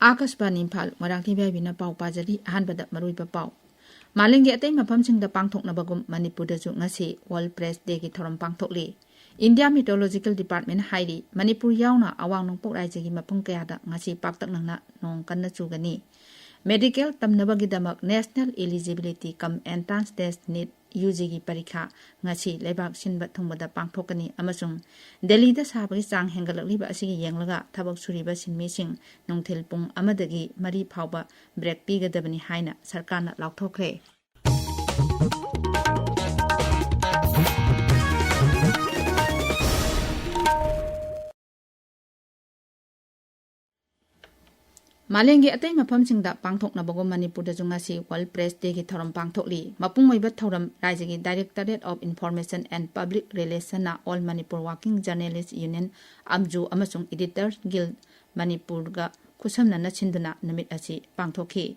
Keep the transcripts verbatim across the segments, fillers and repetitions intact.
ꯑꯥꯀꯥꯁꯕꯥꯅꯤ ꯏꯝꯐꯥꯜ, ꯃꯣꯏꯔꯥꯡꯊꯦꯝ ꯏꯕꯦꯝꯅ ꯄꯥꯎ ꯄꯥꯖꯔꯤ꯫ ꯑꯍꯥꯟꯕꯗ ꯃꯔꯨꯑꯣꯏꯕ ꯄꯥꯎ꯫ ꯃꯥꯂꯦꯝꯒꯤ ꯑꯇꯩ ꯃꯐꯝꯁꯤꯡꯗ ꯄꯥꯡꯊꯣꯛꯅꯕꯒꯨꯝ ꯃꯅꯤꯄꯨꯔꯗꯁꯨ ꯉꯁꯤ World Press Dayꯒꯤ ꯊꯧꯔꯝ ꯄꯥꯡꯊꯣꯛꯂꯤ꯫ India Meteorological Department ꯍꯥꯏꯔꯤ, ꯃꯅꯤꯄꯨꯔ ꯌꯥꯎꯅ ꯑꯋꯥꯡ ꯅꯣꯡꯄꯣꯛ ꯔꯥꯏꯖ꯭ꯌꯒꯤ ꯃꯐꯝ ꯀꯌꯥꯗ ꯉꯁꯤ ꯄꯥꯛꯇꯛꯅꯅ ꯅꯣꯡ ꯀꯟꯅ ꯆꯨꯒꯅꯤ꯫ Medical ꯇꯝꯅꯕꯒꯤꯗꯃꯛ National Eligibility cum Entrance Test, NEET, UGꯒꯤ ꯄꯔꯤꯈꯥ ꯉꯁꯤ ꯂꯩꯕꯥꯛ ꯁꯤꯟꯕ ꯊꯨꯡꯕꯗ ꯄꯥꯡꯊꯣꯛꯀꯅꯤ ꯑꯃꯁꯨꯡ ꯗꯦꯜꯂꯤꯗ ꯁꯥꯕꯒꯤ ꯆꯥꯡ ꯍꯦꯟꯒꯠꯂꯛꯂꯤꯕ ꯑꯁꯤꯒꯤ ꯌꯦꯡꯂꯒ ꯊꯕꯛ ꯁꯨꯔꯤꯕ ꯁꯤꯟꯃꯤꯁꯤꯡ ꯅꯨꯡꯊꯤꯜ ꯄꯨꯡ ꯑꯃꯗꯒꯤ ꯃꯔꯤ ꯐꯥꯎꯕ break ꯄꯤꯒꯗꯕꯅꯤ ꯍꯥꯏꯅ ꯁꯔꯀꯥꯔꯅ ꯂꯥꯎꯊꯣꯛꯈ꯭ꯔꯦ꯫ ꯃꯥꯂꯦꯝꯒꯤ ꯑꯇꯩ ꯃꯐꯝꯁꯤꯡꯗ ꯄꯥꯡꯊꯣꯛꯅꯕꯒꯨꯝ ꯃꯅꯤꯄꯨꯔꯗꯁꯨ ꯉꯁꯤ World Press Dayꯒꯤ ꯊꯧꯔꯝ ꯄꯥꯡꯊꯣꯛꯂꯤ꯫ ꯃꯄꯨꯡ ꯑꯣꯏꯕ ꯊꯧꯔꯝ ꯔꯥꯏꯖ꯭ꯌꯒꯤ Directorate of Information and Public Relationꯅ All Manipur Working Journalist Union, ꯑꯝꯖꯨ, ꯑꯃꯁꯨꯡ Editors Guild ꯃꯅꯤꯄꯨꯔꯒ ꯈꯨꯠꯁꯝꯅꯅ ꯁꯤꯟꯗꯨꯅ ꯅꯨꯃꯤꯠ ꯑꯁꯤ ꯄꯥꯡꯊꯣꯛꯈꯤ꯫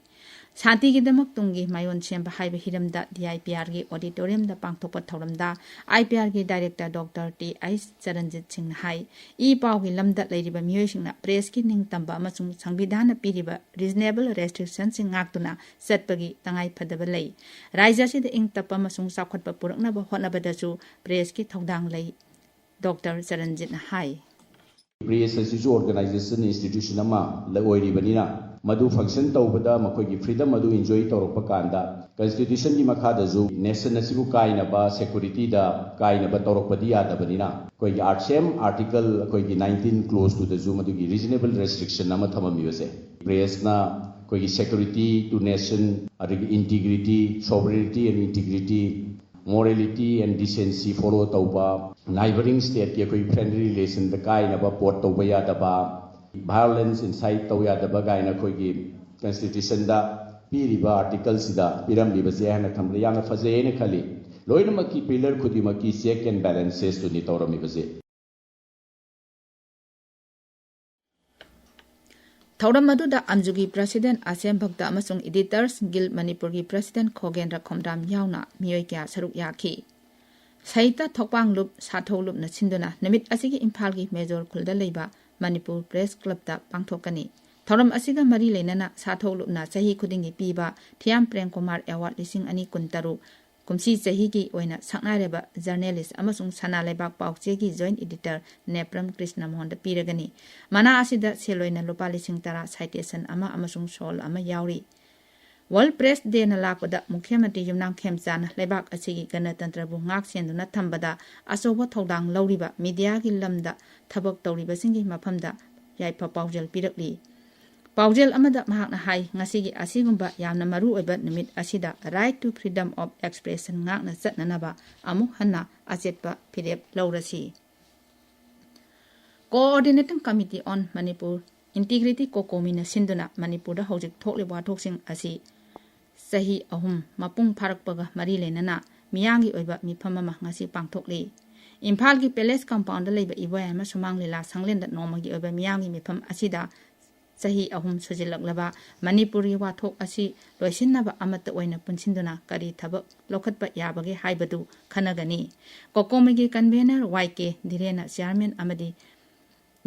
ꯁꯥꯟꯇꯤꯒꯤꯗꯃꯛ ꯇꯨꯡꯒꯤ ꯃꯥꯏꯑꯣꯟ ꯁꯦꯝꯕ ꯍꯥꯏꯕ ꯍꯤꯔꯝꯗ DIPRꯒꯤ auditoriumꯗ ꯄꯥꯡꯊꯣꯛꯄ ꯊꯧꯔꯝꯗ IPRꯒꯤ Director Doctor T H ꯆꯔꯟꯖꯤꯠ ꯁꯤꯡꯅ ꯍꯥꯏ, ꯏ ꯄꯥꯎꯒꯤ ꯂꯝꯗ ꯂꯩꯔꯤꯕ ꯃꯤꯑꯣꯏꯁꯤꯡꯅ pressꯀꯤ ꯅꯤꯡꯇꯝꯕ ꯑꯃꯁꯨꯡ ꯁꯪꯕꯤꯙꯥꯟꯅ ꯄꯤꯔꯤꯕ reasonable restrictionꯁꯤꯡ ꯉꯥꯛꯇꯨꯅ ꯆꯠꯄꯒꯤ ꯇꯉꯥꯏ ꯐꯗꯕ ꯂꯩ꯫ ꯔꯥꯏꯖ꯭ꯌ ꯑꯁꯤꯗ ꯏꯪ ꯇꯞꯄ ꯑꯃꯁꯨꯡ ꯆꯥꯎꯈꯠꯄ ꯄꯨꯔꯛꯅꯕ ꯍꯣꯠꯅꯕꯗꯁꯨ pressꯀꯤ ꯊꯧꯗꯥꯡ ꯂꯩ, Doctor ꯆꯔꯟꯖꯤꯠꯅ ꯍꯥꯏ꯫ Press ꯑꯁꯤꯁꯨ organization, institution ꯑꯃ ꯂ-, ꯑꯣꯏꯔꯤꯕꯅꯤꯅ, ꯃꯗꯨ function ꯇꯧꯕꯗ ꯃꯈꯣꯏꯒꯤ freedom ꯑꯗꯨ enjoy ꯇꯧꯔꯛꯄ ꯀꯥꯟꯗ, constitutionꯒꯤ ꯃꯈꯥꯗꯁꯨ nation ꯑꯁꯤꯕꯨ ꯀꯥꯏꯅꯕ, securityꯗ ꯀꯥꯏꯅꯕ ꯇꯧꯔꯛꯄꯗꯤ ꯌꯥꯗꯕꯅꯤꯅ, ꯑꯩꯈꯣꯏꯒꯤ art-, same article, ꯑꯩꯈꯣꯏꯒꯤ nineteen clause two ꯗꯁꯨ ꯃꯗꯨꯒꯤ reasonable restriction ꯑꯃ ꯊꯝꯃꯝꯃꯤꯕꯁꯦ, pressꯅ ꯑꯩꯈꯣꯏꯒꯤ security to nation, ꯑꯗꯒꯤ integrity, sovereignty and integrity, morality and decency follow ꯇꯧꯕ, neighboring stateꯀꯤ ꯑꯩꯈꯣꯏ friendly relationꯗ ꯀꯥꯏꯅꯕ ꯄꯣꯠ ꯇꯧꯕ ꯌꯥꯗꯕ, violence incite ꯇꯧ ꯌꯥꯗꯕ ꯀꯥꯏꯅ ꯑꯩꯈꯣꯏꯒꯤ constitutionꯗ ꯄꯤꯔꯤꯕ articleꯁꯤꯗ ꯄꯤꯔꯝꯂꯤꯕꯁꯦ ꯍꯥꯏꯅ ꯈꯟꯕꯗ ꯌꯥꯝꯅ ꯐꯖꯩ ꯍꯥꯏꯅ ꯈꯜꯂꯤ꯫ ꯂꯣꯏꯅꯃꯛꯀꯤ pillar ꯈꯨꯗꯤꯡꯃꯛꯀꯤ check and balancesꯇꯨꯅꯤ ꯇꯧꯔꯝꯃꯤꯕꯁꯦ꯫ ꯊꯧꯔꯝ ꯑꯗꯨꯗ ꯑꯝꯖꯨꯒꯤ President ꯑꯁꯦꯝ ꯚꯛꯇ ꯑꯃꯁꯨꯡ Editors Guild ꯃꯅꯤꯄꯨꯔꯒꯤ President ꯈꯣꯒꯦꯟꯗ꯭ꯔ ꯈꯣꯝꯗ꯭ꯔꯥꯝ ꯌꯥꯎꯅ ꯃꯤꯑꯣꯏ ꯀꯌꯥ ꯁꯔꯨꯛ ꯌꯥꯈꯤ꯫ ꯁꯍꯤꯇ꯭ꯌ ꯊꯣꯛꯄꯥꯡ ꯂꯨꯞ ꯁꯥꯊꯧ ꯂꯨꯞꯅ ꯁꯤꯟꯗꯨꯅ ꯅꯨꯃꯤꯠ ꯑꯁꯤꯒꯤ ꯏꯝꯐꯥꯜꯒꯤ ꯃꯦꯖꯣꯔ ꯈꯨꯜꯗ ꯂꯩꯕ ꯃꯅꯤꯄꯨꯔ Press Clubꯇ ꯄꯥꯡꯊꯣꯛꯀꯅꯤ꯫ ꯊꯧꯔꯝ ꯑꯁꯤꯒ ꯃꯔꯤ ꯂꯩꯅꯅ ꯁꯥꯊꯧ ꯂꯨꯞꯅ ꯆꯍꯤ ꯈꯨꯗꯤꯡꯒꯤ ꯄꯤꯕ ꯊꯤꯌꯥꯝ ꯄ꯭ꯔꯦꯝ ꯀꯨꯃꯥꯔ ꯑꯦꯋꯥꯔꯗ ꯂꯤꯁꯤꯡ ꯑꯅꯤ ꯀꯨꯟꯇꯔꯨꯛ ꯀꯨꯝꯁꯤ ꯆꯍꯤꯒꯤ ꯑꯣꯏꯅ ꯁꯛꯅꯥꯏꯔꯕ ꯖꯔꯅꯦꯂꯤꯁ ꯑꯃꯁꯨꯡ ꯁꯅꯥ ꯂꯩꯕꯥꯛ ꯄꯥꯎꯆꯦꯒꯤ ꯖꯣꯏꯟ ꯏꯗꯤꯇꯔ ꯅꯦꯄ꯭ꯔꯝ ꯀ꯭ꯔꯤꯁꯅ ꯃꯣꯍꯟꯗ ꯄꯤꯔꯒꯅꯤ꯫ ꯃꯅꯥ ꯑꯁꯤꯗ ꯁꯦꯜ ꯑꯣꯏꯅ ꯂꯨꯄꯥ ꯂꯤꯁꯤꯡ ꯇꯔꯥ, ꯁꯥꯏꯇꯦꯁꯟ ꯑꯃ ꯑꯃꯁꯨꯡ ꯁꯣꯜ ꯑꯃ ꯌꯥꯎꯔꯤ꯫ ꯋꯥꯔꯜꯗ ꯄ꯭ꯔꯦꯁ ꯗꯦꯅ ꯂꯥꯛꯄꯗ ꯃꯨꯈ꯭ꯌ ꯃꯟꯇ꯭ꯔꯤ ꯌꯨꯝꯅꯥꯝ ꯈꯦꯝꯆꯥꯟꯅ ꯂꯩꯕꯥꯛ ꯑꯁꯤꯒꯤ ꯒꯅꯇꯟꯇ꯭ꯔꯕꯨ ꯉꯥꯛ ꯁꯦꯟꯗꯨꯅ ꯊꯝꯕꯗ ꯑꯆꯧꯕ ꯊꯧꯗꯥꯡ ꯂꯧꯔꯤꯕ ꯃꯤꯗꯤꯌꯥꯒꯤ ꯂꯝꯗ ꯊꯕꯛ ꯇꯧꯔꯤꯕꯁꯤꯡꯒꯤ ꯃꯐꯝꯗ ꯌꯥꯏꯐ ꯄꯥꯎꯖꯦꯜ ꯄꯤꯔꯛꯂꯤ꯫ ꯄꯥꯎꯖꯦꯜ ꯑꯃꯗ ꯃꯍꯥꯛꯅ ꯍꯥꯏ, ꯉꯁꯤꯒꯤ ꯑꯁꯤꯒꯨꯝꯕ ꯌꯥꯝꯅ ꯃꯔꯨ ꯑꯣꯏꯕ ꯅꯨꯃꯤꯠ ꯑꯁꯤꯗ Right to Freedom of Expression ꯉꯥꯛꯅ ꯆꯠꯅꯅꯕ ꯑꯃꯨꯛ ꯍꯟꯅ ꯑꯆꯦꯠꯄ ꯐꯤꯔꯦꯞ ꯂꯧꯔꯁꯤ꯫ Coordinating Committee on Manipur Integrity, ꯀꯣꯀꯣꯃꯤꯅ ꯁꯤꯟꯗꯨꯅ ꯃꯅꯤꯄꯨꯔꯗ ꯍꯧꯖꯤꯛ ꯊꯣꯛꯂꯤꯕ ꯋꯥꯊꯣꯛꯁꯤꯡ ꯑꯁꯤ ꯆꯍꯤ ꯑꯍꯨꯝ ꯃꯄꯨꯡ ꯐꯥꯔꯛꯄꯒ ꯃꯔꯤ ꯂꯩꯅꯅ ꯃꯤꯌꯥꯝꯒꯤ ꯑꯣꯏꯕ ꯃꯤꯐꯝ ꯑꯃ ꯉꯁꯤ ꯄꯥꯡꯊꯣꯛꯂꯤ꯫ ꯏꯝꯐꯥꯜꯒꯤ ꯄꯦꯂꯦꯁ ꯀꯝꯄꯥꯎꯟꯗ ꯂꯩꯕ ꯏꯕꯣꯌꯥꯏꯃ ꯁꯨꯃꯥꯡ ꯂꯤꯂꯥ ꯁꯪꯂꯦꯟꯗ ꯅꯣꯡꯃꯒꯤ ꯑꯣꯏꯕ ꯃꯤꯌꯥꯝꯒꯤ ꯃꯤꯐꯝ ꯑꯁꯤꯗ ꯆꯍꯤ ꯑꯍꯨꯝ ꯁꯨꯖꯤꯜꯂꯛꯂꯕ ꯃꯅꯤꯄꯨꯔꯒꯤ ꯋꯥꯊꯣꯛ ꯑꯁꯤ ꯂꯣꯏꯁꯤꯟꯅꯕ ꯑꯃꯠꯇ ꯑꯣꯏꯅ ꯄꯨꯟꯁꯤꯟꯗꯨꯅ ꯀꯔꯤ ꯊꯕꯛ ꯂꯧꯈꯠꯄ ꯌꯥꯕꯒꯦ ꯍꯥꯏꯕꯗꯨ ꯈꯟꯅꯒꯅꯤ꯫ ꯀꯣꯀꯣꯃꯤꯒꯤ ꯀꯟꯚꯦꯅꯔ ꯋꯥꯏ ꯀꯦ ꯙꯤꯔꯦꯟꯅ ꯆꯤꯌꯥꯔꯃꯦꯟ ꯑꯃꯗꯤ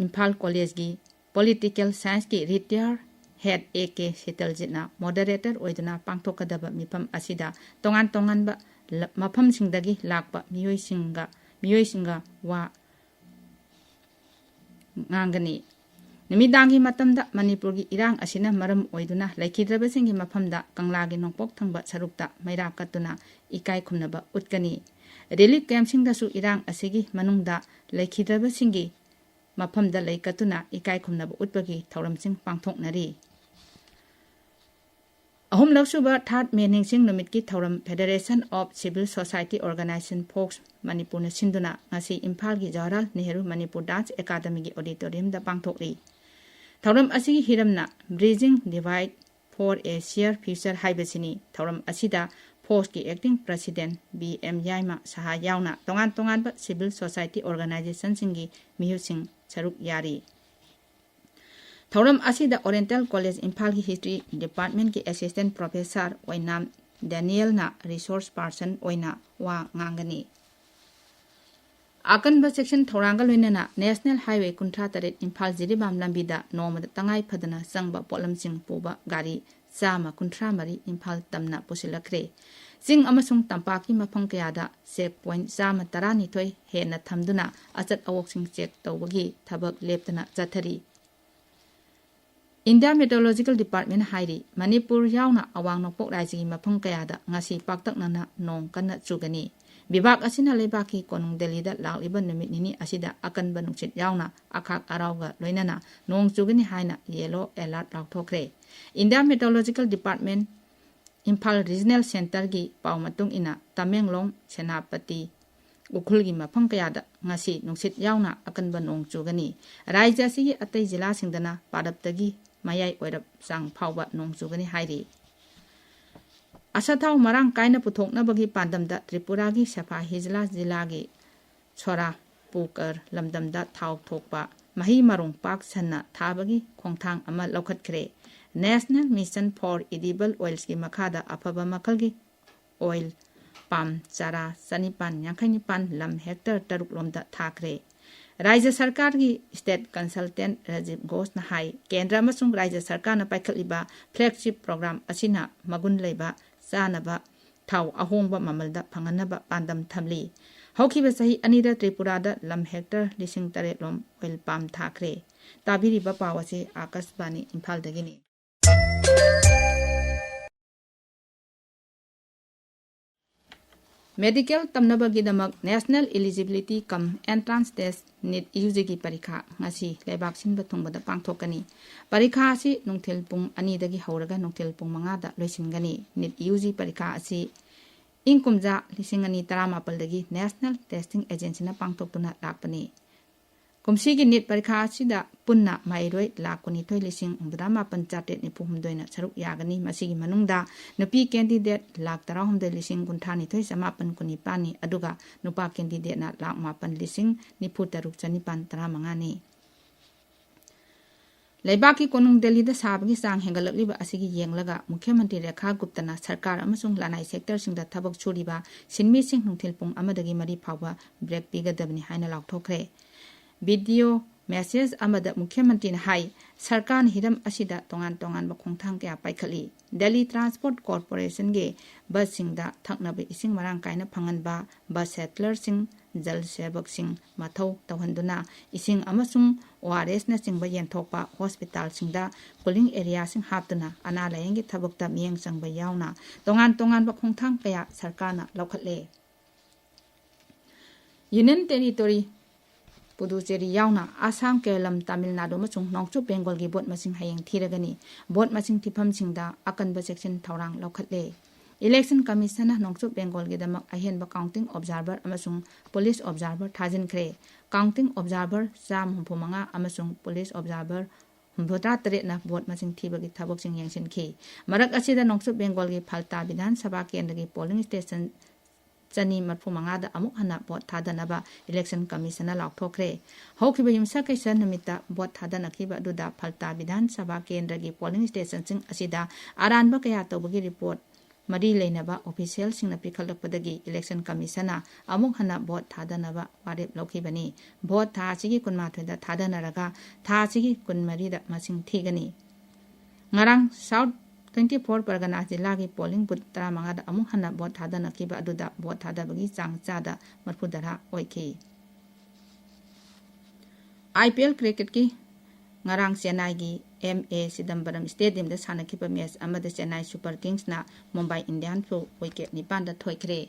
ꯏꯝꯐꯥꯜ ꯀꯣꯂꯦꯖꯒꯤ ꯄꯣꯂꯤꯇꯤꯀꯦꯜ ꯁꯥꯏꯟꯁꯀꯤ retire head A K ꯁꯤꯇꯜꯖꯤꯠꯅ moderator ꯑꯣꯏꯗꯨꯅ ꯄꯥꯡꯊꯣꯛꯀꯗꯕ ꯃꯤꯐꯝ ꯑꯁꯤꯗ ꯇꯣꯉꯥꯟ ꯇꯣꯉꯥꯟꯕ ꯂ-, ꯃꯐꯝꯁꯤꯡꯗꯒꯤ ꯂꯥꯛꯄ ꯃꯤꯑꯣꯏꯁꯤꯡꯒ, ꯃꯤꯑꯣꯏꯁꯤꯡꯒ ꯋꯥ ꯉꯥꯡꯒꯅꯤ꯫ ꯅꯨꯃꯤꯗꯥꯡꯒꯤ ꯃꯇꯝꯗ ꯃꯅꯤꯄꯨꯔꯒꯤ ꯏꯔꯥꯡ ꯑꯁꯤꯅ ꯃꯔꯝ ꯑꯣꯏꯗꯨꯅ ꯂꯩꯈꯤꯗ꯭ꯔꯕꯁꯤꯡꯒꯤ ꯃꯐꯝꯗ ꯀꯪꯂꯥꯒꯤ ꯅꯣꯡꯄꯣꯛ ꯊꯪꯕ ꯁꯔꯨꯛꯇ ꯃꯩꯔꯥ ꯀꯠꯇꯨꯅ ꯏꯀꯥꯏ ꯈꯨꯝꯅꯕ ꯎꯠꯀꯅꯤ꯫ ꯔꯤꯂꯤꯐ ꯀꯦꯝꯞꯁꯤꯡꯗꯁꯨ ꯏꯔꯥꯡ ꯑꯁꯤꯒꯤ ꯃꯅꯨꯡꯗ ꯂꯩꯈꯤꯗ꯭ꯔꯕꯁꯤꯡꯒꯤ ꯃꯐꯝꯗ ꯂꯩ ꯀꯠꯇꯨꯅ ꯏꯀꯥꯏ ꯈꯨꯝꯅꯕ ꯎꯠꯄꯒꯤ ꯊꯧꯔꯝꯁꯤꯡ ꯄꯥꯡꯊꯣꯛꯅꯔꯤ꯫ ꯑꯍꯨꯝꯂꯛꯁꯨꯕ ꯊꯥꯔꯠ ꯃꯦ ꯅꯤꯡꯁꯤꯡ ꯅꯨꯃꯤꯠꯀꯤ ꯊꯧꯔꯝ Federation of Civil Society Organization, fox, ꯃꯅꯤꯄꯨꯔꯅ ꯁꯤꯟꯗꯨꯅ ꯉꯁꯤ ꯏꯝꯐꯥꯜꯒꯤ ꯖꯋꯥꯍꯔꯂꯥꯜ ꯅꯦꯍꯔꯨ ꯃꯅꯤꯄꯨꯔ ꯗꯥꯟꯁ ꯑꯦꯀꯥꯗꯃꯤꯒꯤ ꯑꯣꯗꯤꯇꯣꯔꯤꯌꯝꯗ ꯄꯥꯡꯊꯣꯛꯂꯤ꯫ ꯊꯧꯔꯝ ꯑꯁꯤꯒꯤ ꯍꯤꯔꯝꯅ Bridging Divide for a Shared Future ꯍꯥꯏꯕꯁꯤꯅꯤ꯫ ꯊꯧꯔꯝ ꯑꯁꯤꯗ ꯐꯣꯛꯁꯀꯤ ꯑꯦꯛꯇꯤꯡ ꯄ꯭ꯔꯁꯤꯗꯦꯟ ꯕꯤ ꯑꯦꯝ ꯌꯥꯏꯃ ꯁꯍꯥ ꯌꯥꯎꯅ ꯇꯣꯉꯥꯟ ꯇꯣꯉꯥꯟꯕ ꯁꯤꯚꯤꯜ ꯁꯣꯁꯥꯏꯇꯤ ꯑꯣꯔꯒꯅꯥꯏꯖꯦꯁꯟꯁꯤꯡꯒꯤ ꯃꯤꯍꯨꯠꯁꯤꯡ ꯁꯔꯨꯛ ꯌꯥꯔꯤ꯫ ꯊꯧꯔꯝ ꯑꯁꯤꯗ ꯑꯣꯔꯤꯌꯦꯟꯇꯦꯜ ꯀꯣꯂꯦꯖ ꯏꯝꯐꯥꯜꯒꯤ ꯍꯤꯁꯇ꯭ꯔꯤ ꯗꯤꯄꯥꯔꯠꯃꯦꯟꯠꯀꯤ ꯑꯦꯁꯤꯁꯇꯦꯟꯠ ꯄ꯭ꯔꯣꯐꯦꯁꯔ ꯑꯣꯏꯅꯥꯝ ꯗꯦꯅꯤꯌꯦꯜꯅ ꯔꯤꯁꯣꯔꯁ ꯄꯥꯔꯁꯟ ꯑꯣꯏꯅ ꯋꯥ ꯉꯥꯡꯒꯅꯤ꯫ ꯑꯀꯟꯕ ꯆꯦꯛꯁꯤꯟ ꯊꯧꯔꯥꯡꯒ ꯂꯣꯏꯅꯅ National Highway ꯀꯨꯟꯊ꯭ꯔꯥ ꯇꯔꯦꯠ ꯏꯝꯐꯥꯜ ꯖꯤꯔꯤꯕꯥꯝ ꯂꯝꯕꯤꯗ ꯅꯣꯡꯃꯗ ꯇꯉꯥꯏ ꯐꯗꯅ ꯆꯪꯕ ꯄꯣꯠꯂꯝꯁꯤꯡ ꯄꯨꯕ ꯒꯥꯔꯤ ꯆꯥꯝꯃ ꯀꯨꯟꯊ꯭ꯔꯥ ꯃꯔꯤ ꯏꯝꯐꯥꯜ ꯇꯝꯅ ꯄꯨꯁꯤꯜꯂꯛꯈ꯭ꯔꯦ꯫ ꯆꯤꯡ ꯑꯃꯁꯨꯡ ꯇꯝꯄꯥꯛꯀꯤ ꯃꯐꯝ ꯀꯌꯥꯗ check point ꯆꯥꯝꯃ ꯇꯔꯥꯅꯤꯊꯣꯏ ꯍꯦꯟꯅ ꯊꯝꯗꯨꯅ ꯑꯆꯠ ꯑꯋꯣꯛꯁꯤꯡ check ꯇꯧꯕꯒꯤ ꯊꯕꯛ ꯂꯦꯞꯇꯅ ꯆꯠꯊꯔꯤ꯫ India Meteorological Department ꯍꯥꯏꯔꯤ, ꯃꯅꯤꯄꯨꯔ ꯌꯥꯎꯅ ꯑꯋꯥꯡ ꯅꯣꯡꯄꯣꯛ ꯔꯥꯏꯖꯒꯤ ꯃꯐꯝ ꯀꯌꯥꯗ ꯉꯁꯤ ꯄꯥꯛꯇꯛꯅꯅ ꯅꯣꯡ ꯀꯟꯅ ꯆꯨꯒꯅꯤ꯫ ꯕꯤꯚꯥꯒ ꯑꯁꯤꯅ ꯂꯩꯕꯥꯛꯀꯤ ꯀꯣꯅꯨꯡ ꯗꯦꯜꯂꯤꯗ ꯂꯥꯛꯂꯤꯕ ꯅꯨꯃꯤꯠ ꯅꯤꯅꯤ ꯑꯁꯤꯗ ꯑꯀꯟꯕ ꯅꯨꯡꯁꯤꯠ ꯌꯥꯎꯅ ꯑꯈꯥꯛ ꯑꯔꯥꯎꯒ ꯂꯣꯏꯅꯅ ꯅꯣꯡ ꯆꯨꯒꯅꯤ ꯍꯥꯏꯅ yellow alert ꯂꯥꯎꯊꯣꯛꯈ꯭ꯔꯦ꯫ India Meteorological Department Imphal Regional Centreꯒꯤ ꯄꯥꯎ ꯃꯇꯨꯡ ꯏꯟꯅ, ꯇꯃꯦꯡꯂꯣꯡ, ꯁꯦꯅꯥꯄꯇꯤ, ꯎꯈ꯭ꯔꯨꯜꯒꯤ ꯃꯐꯝ ꯀꯌꯥꯗ ꯉꯁꯤ ꯅꯨꯡꯁꯤꯠ ꯌꯥꯎꯅ ꯑꯀꯟꯕ ꯅꯣꯡ ꯆꯨꯒꯅꯤ꯫ ꯔꯥꯖ꯭ꯌ ꯑꯁꯤꯒꯤ ꯑꯇꯩ ꯖꯤꯂꯥꯁꯤꯡꯗꯅ ꯄꯥꯔꯞꯇꯒꯤ ꯃꯌꯥꯏ ꯑꯣꯏꯔꯞ ꯆꯥꯡ ꯐꯥꯎꯕ ꯅꯣꯡ ꯆꯨꯒꯅꯤ ꯍꯥꯏꯔꯤ꯫ ꯑꯁꯥꯊꯥꯎ ꯃꯔꯥꯡ ꯀꯥꯏꯅ ꯄꯨꯊꯣꯛꯅꯕꯒꯤ ꯄꯥꯟꯗꯝꯗ ꯇ꯭ꯔꯤꯄꯨꯔꯥꯒꯤ ꯁꯦꯐꯥ ꯍꯤꯖꯂꯥ ꯖꯤꯂꯥꯒꯤ ꯁꯣꯔꯥ ꯄꯨꯀꯔ ꯂꯝꯗꯝꯗ ꯊꯥꯎ ꯊꯣꯛꯄ ꯃꯍꯩ ꯃꯔꯣꯡ ꯄꯥꯛ ꯁꯟꯅ ꯊꯥꯕꯒꯤ ꯈꯣꯡꯊꯥꯡ ꯑꯃ ꯂꯧꯈꯠꯈ꯭ꯔꯦ꯫ National Mission for Edible Oilsꯀꯤ ꯃꯈꯥꯗ ꯑꯐꯕ ꯃꯈꯜꯒꯤ oil palm ꯆꯥꯔꯥ ꯆꯅꯤꯄꯥꯟ ꯌꯥꯡꯈꯩ ꯅꯤꯄꯥꯟ ꯂꯝ hectare ꯇꯔꯨꯛ ꯂꯣꯝꯗ ꯊꯥꯈ꯭ꯔꯦ꯫ ꯔꯥꯖ꯭ꯌ ꯁꯔꯀꯥꯔꯒꯤ state consultant ꯔꯥꯖꯤꯕ ꯘꯣꯁꯅ ꯍꯥꯏ, ꯀꯦꯟꯗ꯭ꯔ ꯑꯃꯁꯨꯡ ꯔꯥꯖ꯭ꯌ ꯁꯔꯀꯥꯔꯅ ꯄꯥꯏꯈꯠꯂꯤꯕ flagship program ꯑꯁꯤꯅ ꯃꯒꯨꯟ ꯂꯩꯕ ꯆꯥꯅꯕ ꯊꯥꯎ ꯑꯍꯣꯡꯕ ꯃꯃꯜꯗ ꯐꯪꯍꯟꯅꯕ ꯄꯥꯟꯗꯝ ꯊꯝꯂꯤ꯫ ꯍꯧꯈꯤꯕ ꯆꯍꯤ ꯑꯅꯤꯗ ꯇ꯭ꯔꯤꯄꯨꯔꯥꯗ ꯂꯝ hectare ꯂꯤꯁꯤꯡ ꯇꯔꯦꯠ ꯂꯣꯝ oil palm ꯊꯥꯈ꯭ꯔꯦ꯫ ꯇꯥꯕꯤꯔꯤꯕ ꯄꯥꯎ ꯑꯁꯤ ꯑꯥꯀꯥꯁꯕꯥꯅꯤ ꯏꯝꯐꯥꯜꯗꯒꯤꯅꯤ꯫ Medical ꯇꯝꯅꯕꯒꯤꯗꯃꯛ National Eligibility cum Entrance Test, NEET UGꯒꯤ ꯄꯔꯤꯈꯥ ꯉꯁꯤ ꯂꯩꯕꯥꯛ ꯁꯤꯟꯕ ꯊꯨꯡꯕꯗ ꯄꯥꯡꯊꯣꯛꯀꯅꯤ꯫ ꯄꯔꯤꯈꯥ ꯑꯁꯤ ꯅꯨꯡꯊꯤꯜ ꯄꯨꯡ ꯑꯅꯤꯗꯒꯤ ꯍꯧꯔꯒ ꯅꯨꯡꯊꯤꯜ ꯄꯨꯡ ꯃꯉꯥꯗ ꯂꯣꯏꯁꯤꯟꯒꯅꯤ꯫ NEET UG ꯄꯔꯤꯈꯥ ꯑꯁꯤ ꯏꯪ ꯀꯨꯝꯖꯥ ꯂꯤꯁꯤꯡ ꯑꯅꯤ ꯇꯔꯥꯃꯥꯄꯜꯗꯒꯤ National Testing Agencyꯅ ꯄꯥꯡꯊꯣꯛꯇꯨꯅ ꯂꯥꯛꯄꯅꯤ꯫ ꯀꯨꯝꯁꯤꯒꯤ NEET ꯄꯔꯤꯈꯥ ꯑꯁꯤꯗ ꯄꯨꯟꯅ ꯃꯍꯩꯔꯣꯏ ꯂꯥꯈ ꯀꯨꯟꯅꯤꯊꯣꯏ ꯂꯤꯁꯤꯡ ꯍꯨꯝꯐꯨꯇꯔꯥ ꯃꯥꯄꯟ ꯆꯥꯇ꯭ꯔꯦꯠ ꯅꯤꯐꯨ ꯍꯨꯝꯗꯣꯏꯅ ꯁꯔꯨꯛ ꯌꯥꯒꯅꯤ꯫ ꯃꯁꯤꯒꯤ ꯃꯅꯨꯡꯗ ꯅꯨꯄꯤ candidate ꯂꯥꯈ ꯇꯔꯥꯍꯨꯝꯗꯣꯏ ꯂꯤꯁꯤꯡ ꯀꯨꯟꯊ꯭ꯔꯥꯅꯤꯊꯣꯏ ꯆꯃꯥꯄꯟ ꯀꯨꯟꯅꯤꯄꯥꯟꯅꯤ, ꯑꯗꯨꯒ ꯅꯨꯄꯥ candidateꯅ ꯂꯥꯈ ꯃꯥꯄꯟ ꯂꯤꯁꯤꯡ ꯅꯤꯐꯨ ꯇꯔꯨꯛ ꯆꯅꯤꯄꯥꯟ ꯇꯔꯥꯃꯉꯥꯅꯤ꯫ ꯂꯩꯕꯥꯛꯀꯤ ꯀꯣꯅꯨꯡ ꯗꯦꯜꯂꯤꯗ ꯁꯥꯕꯒꯤ ꯆꯥꯡ ꯍꯦꯟꯒꯠꯂꯛꯂꯤꯕ ꯑꯁꯤꯒꯤ ꯌꯦꯡꯂꯒ ꯃꯨꯈ꯭ꯌ ꯃꯟꯇ꯭ꯔꯤ ꯔꯦꯈꯥ ꯒꯨꯞꯇꯅ ꯁꯔꯀꯥꯔ ꯑꯃꯁꯨꯡ ꯂꯅꯥꯏ ꯁꯦꯛꯇꯔꯁꯤꯡꯗ ꯊꯕꯛ ꯁꯨꯔꯤꯕ ꯁꯤꯟꯃꯤꯁꯤꯡ ꯅꯨꯡꯊꯤꯜ ꯄꯨꯡ ꯑꯃꯗꯒꯤ ꯃꯔꯤ ꯐꯥꯎꯕ ꯕ꯭ꯔꯦꯛ ꯄꯤꯒꯗꯕꯅꯤ ꯍꯥꯏꯅ ꯂꯥꯎꯊꯣꯛꯈ꯭ꯔꯦ꯫ ꯚꯤꯗꯤꯑꯣ ꯃꯦꯁꯦꯖ ꯑꯃꯗ ꯃꯨꯈ꯭ꯌ ꯃꯟꯇ꯭ꯔꯤꯅ ꯍꯥꯏ, ꯁꯔꯀꯥꯔꯅ ꯍꯤꯔꯝ ꯑꯁꯤꯗ ꯇꯣꯉꯥꯟ ꯇꯣꯉꯥꯟꯕ ꯈꯣꯡꯊꯥꯡ ꯀꯌꯥ ꯄꯥꯏꯈꯠꯂꯤ꯫ ꯗꯦꯜꯂꯤ ꯇ꯭ꯔꯥꯟꯁꯄꯣꯔꯠ ꯀꯣꯔꯄꯣꯔꯦꯁꯟꯒꯤ ꯕꯁꯁꯤꯡꯗ ꯊꯛꯅꯕ ꯏꯁꯤꯡ ꯃꯔꯥꯡ ꯀꯥꯏꯅ ꯐꯪꯍꯟꯕ, ꯕꯁ ꯍꯦꯜꯗꯔꯁꯤꯡ, ꯖꯜ ꯁꯦꯕꯛꯁꯤꯡ ꯃꯊꯧ ꯇꯧꯍꯟꯗꯨꯅ ꯏꯁꯤꯡ ꯑꯃꯁꯨꯡ ꯑꯣ ꯑꯥꯔ ꯑꯦꯁꯅꯆꯤꯡꯕ ꯌꯦꯟꯊꯣꯛꯄ, ꯍꯣꯁꯄꯤꯇꯥꯜꯁꯤꯡꯗ ꯀꯨꯂꯤꯡ ꯑꯦꯔꯤꯌꯥꯁꯤꯡ ꯍꯥꯞꯇꯨꯅ ꯑꯅꯥ ꯂꯥꯌꯦꯡꯒꯤ ꯊꯕꯛꯇ ꯃꯤꯠꯌꯦꯡ ꯆꯪꯕ ꯌꯥꯎꯅ ꯇꯣꯉꯥꯟ ꯇꯣꯉꯥꯟꯕ ꯈꯣꯡꯊꯥꯡ ꯀꯌꯥ ꯁꯔꯀꯥꯔꯅ ꯂꯧꯈꯠꯂꯦ꯫ ꯌꯨꯅꯤꯌꯟ ꯇꯦꯔꯤꯇꯣꯔꯤ ꯄꯨꯗꯨꯆꯦꯔꯤ ꯌꯥꯎꯅ ꯑꯁꯥꯝ, ꯀꯦꯔꯂꯝ, ꯇꯥꯃꯤꯜ ꯅꯥꯗꯨ ꯑꯃꯁꯨꯡ ꯅꯣꯡꯆꯨꯞ ꯕꯦꯡꯒꯣꯜꯒꯤ ꯚꯣꯠ ꯃꯁꯤꯡ ꯍꯌꯦꯡ ꯊꯤꯔꯒꯅꯤ꯫ ꯚꯣꯠ ꯃꯁꯤꯡ ꯊꯤꯐꯝꯁꯤꯡꯗ ꯑꯀꯟꯕ ꯆꯦꯛꯁꯤꯟ ꯊꯧꯔꯥꯡ ꯂꯧꯈꯠꯂꯦ꯫ ꯏꯂꯦꯛꯁꯟ ꯀꯃꯤꯁꯟꯅ ꯅꯣꯡꯆꯨꯞ ꯕꯦꯡꯒꯣꯜꯒꯤꯗꯃꯛ ꯑꯍꯦꯟꯕ ꯀꯥꯎꯟꯇꯤꯡ ꯑꯣꯕꯖꯥꯔꯚꯔ ꯑꯃꯁꯨꯡ ꯄꯨꯂꯤꯁ ꯑꯣꯕꯖꯥꯔꯚꯔ ꯊꯥꯖꯤꯟꯈ꯭ꯔꯦ꯫ ꯀꯥꯎꯟꯇꯤꯡ ꯑꯣꯕꯖꯥꯔꯚꯔ ꯆꯥꯝꯃ ꯍꯨꯝꯐꯨ ꯃꯉꯥ ꯑꯃꯁꯨꯡ ꯄꯨꯂꯤꯁ ꯑꯣꯕꯖꯥꯔꯚꯔ ꯍꯨꯝꯐꯨꯇꯔꯥ ꯇꯔꯦꯠꯅ ꯚꯣꯠ ꯃꯁꯤꯡ ꯊꯤꯕꯒꯤ ꯊꯕꯛꯁꯤꯡ ꯌꯦꯡꯁꯤꯟꯈꯤ꯫ ꯃꯔꯛ ꯑꯁꯤꯗ ꯅꯣꯡꯆꯨꯞ ꯕꯦꯡꯒꯣꯜꯒꯤ ꯐꯜꯇꯥ ꯕꯤꯙꯥꯟ ꯁꯚꯥ ꯀꯦꯟꯗ꯭ꯔꯒꯤ ꯄꯣꯂꯤꯡ ꯁ꯭ꯇꯦꯁꯟ ꯆꯅꯤ ꯃꯔꯤꯐꯨ ꯃꯉꯥꯗ ꯑꯃꯨꯛ ꯍꯟꯅ ꯚꯣꯠ ꯊꯥꯗꯅꯕ ꯏꯂꯦꯛꯁꯟ ꯀꯃꯤꯁꯟꯅ ꯂꯥꯎꯊꯣꯛꯈ꯭ꯔꯦ꯫ ꯍꯧꯈꯤꯕ ꯌꯨꯝꯁꯀꯩꯁ ꯅꯨꯃꯤꯠꯇ ꯚꯣꯠ ꯊꯥꯗꯅꯈꯤꯕ ꯑꯗꯨꯗ ꯐꯜꯇꯥ ꯕꯤꯙꯥꯟ ꯁꯚꯥ ꯀꯦꯟꯗ꯭ꯔꯒꯤ ꯄꯣꯂꯤꯡ ꯁ꯭ꯇꯦꯁꯟꯁꯤꯡ ꯑꯁꯤꯗ ꯑꯔꯥꯟꯕ ꯀꯌꯥ ꯇꯧꯕꯒꯤ ꯔꯤꯄꯣꯔꯠ ꯃꯔꯤ ꯂꯩꯅꯕ ꯑꯣꯐꯤꯁꯤꯌꯦꯜꯁꯤꯡꯅ ꯄꯤꯈꯠꯂꯛꯄꯗꯒꯤ ꯏꯂꯦꯛꯁꯟ ꯀꯃꯤꯁꯟꯅ ꯑꯃꯨꯛ ꯍꯟꯅ ꯚꯣꯠ ꯊꯥꯗꯅꯕ ꯋꯥꯔꯦꯞ ꯂꯧꯈꯤꯕꯅꯤ꯫ ꯚꯣꯠ ꯊꯥ ꯑꯁꯤꯒꯤ ꯀꯨꯟꯃꯥꯊꯣꯏꯗ ꯊꯥꯗꯅꯔꯒ ꯊꯥ ꯑꯁꯤꯒꯤ ꯀꯨꯟꯃꯔꯤꯗ ꯃꯁꯤꯡ ꯊꯤꯒꯅꯤ꯫ ꯉꯔꯥꯡ ꯁꯥꯎꯠ ꯇ꯭ꯋꯦꯟꯇꯤ ꯐꯣꯔ ꯄꯔꯒꯅꯥ ꯖꯤꯂꯥꯒꯤ ꯄꯣꯂꯤꯡ ꯕꯨꯠ ꯇꯔꯥꯃꯉꯥꯗ ꯑꯃꯨꯛ ꯍꯟꯅ ꯚꯣꯠ ꯊꯥꯗꯅꯈꯤꯕ ꯑꯗꯨꯗ ꯚꯣꯠ ꯊꯥꯗꯕꯒꯤ ꯆꯥꯡ ꯆꯥꯗ ꯃꯔꯤꯐꯨꯇꯔꯥ ꯑꯣꯏꯈꯤ꯫ ꯑꯥꯏ ꯄꯤ ꯑꯦꯜ ꯀ꯭ꯔꯤꯀꯦꯠꯀꯤ ꯉꯔꯥꯡ ꯆꯦꯟꯅꯥꯏꯒꯤ ꯑꯦꯝ ꯑꯦ ꯆꯤꯗꯝꯕꯔꯝ ꯁ꯭ꯇꯦꯗꯤꯌꯝꯗ ꯁꯥꯟꯅꯈꯤꯕ ꯃꯦꯆ ꯑꯃꯗ ꯆꯦꯟꯅꯥꯏ ꯁꯨꯄꯔ ꯀꯤꯡꯁꯅ ꯃꯨꯝꯕꯥꯏ ꯏꯟꯗꯤꯌꯥꯟꯁꯄꯨ ꯋꯤꯀꯦꯠ ꯅꯤꯄꯥꯟꯗ ꯊꯣꯏꯈ꯭ꯔꯦ꯫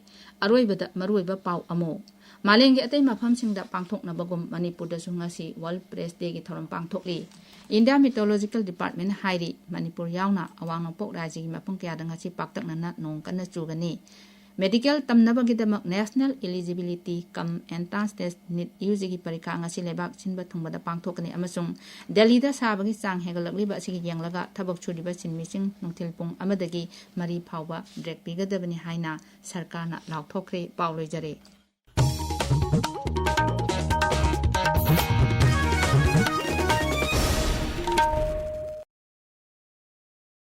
ꯑꯔꯣꯏꯕꯗ ꯃꯔꯨꯑꯣꯏꯕ ꯄꯥꯎ ꯑꯃꯨꯛ꯫ ꯃꯥꯂꯦꯝꯒꯤ ꯑꯇꯩ ꯃꯐꯝꯁꯤꯡꯗ ꯄꯥꯡꯊꯣꯛꯅꯕꯒꯨꯝ ꯃꯅꯤꯄꯨꯔꯗꯁꯨ ꯉꯁꯤ ꯋꯥꯔꯜꯗ ꯄ꯭ꯔꯦꯁ ꯗꯦꯒꯤ ꯊꯧꯔꯝ ꯄꯥꯡꯊꯣꯛꯂꯤ꯫ ꯏꯟꯗꯤꯌꯥ ꯃꯤꯇꯣꯂꯣꯖꯤꯀꯦꯜ ꯗꯤꯄꯥꯔꯠꯃꯦꯟꯅ ꯍꯥꯏꯔꯤ, ꯃꯅꯤꯄꯨꯔ ꯌꯥꯎꯅ ꯑꯋꯥꯡ ꯅꯣꯡꯄꯣꯛ ꯔꯥꯖ꯭ꯌꯒꯤ ꯃꯐꯝ ꯀꯌꯥꯗ ꯉꯁꯤ ꯄꯥꯛꯇꯛꯅꯅ ꯅꯣꯡ ꯀꯟꯅ ꯆꯨꯒꯅꯤ꯫ ꯃꯦꯗꯤꯀꯦꯜ ꯇꯝꯅꯕꯒꯤꯗꯃꯛ ꯅꯦꯁꯅꯦꯜ ꯏꯂꯤꯖꯤꯕꯤꯂꯤꯇꯤ ꯀꯝ ꯑꯦꯟꯇ꯭ꯔꯥꯟꯁ ꯇꯦꯁ, ꯅꯤꯠ ꯌꯨ ꯖꯤꯒꯤ ꯄꯔꯤꯈꯥ ꯉꯁꯤ ꯂꯩꯕꯥꯛ ꯁꯤꯟꯕ ꯊꯨꯡꯕꯗ ꯄꯥꯡꯊꯣꯛꯀꯅꯤ ꯑꯃꯁꯨꯡ ꯗꯦꯜꯂꯤꯗ ꯁꯥꯕꯒꯤ ꯆꯥꯡ ꯍꯦꯟꯒꯠꯂꯛꯂꯤꯕ ꯑꯁꯤꯒꯤ ꯌꯦꯡꯂꯒ ꯊꯕꯛ ꯁꯨꯔꯤꯕ ꯁꯤꯟꯃꯤꯁꯤꯡ ꯅꯨꯡꯊꯤꯜ ꯄꯨꯡ ꯑꯃꯗꯒꯤ ꯃꯔꯤ ꯐꯥꯎꯕ ꯕ꯭ꯔꯦꯛ ꯄꯤꯒꯗꯕꯅꯤ ꯍꯥꯏꯅ ꯁꯔꯀꯥꯔꯅ ꯂꯥꯎꯊꯣꯛꯈ꯭ꯔꯦ꯫ ꯄꯥꯎ ꯂꯣꯏꯖꯔꯦ꯫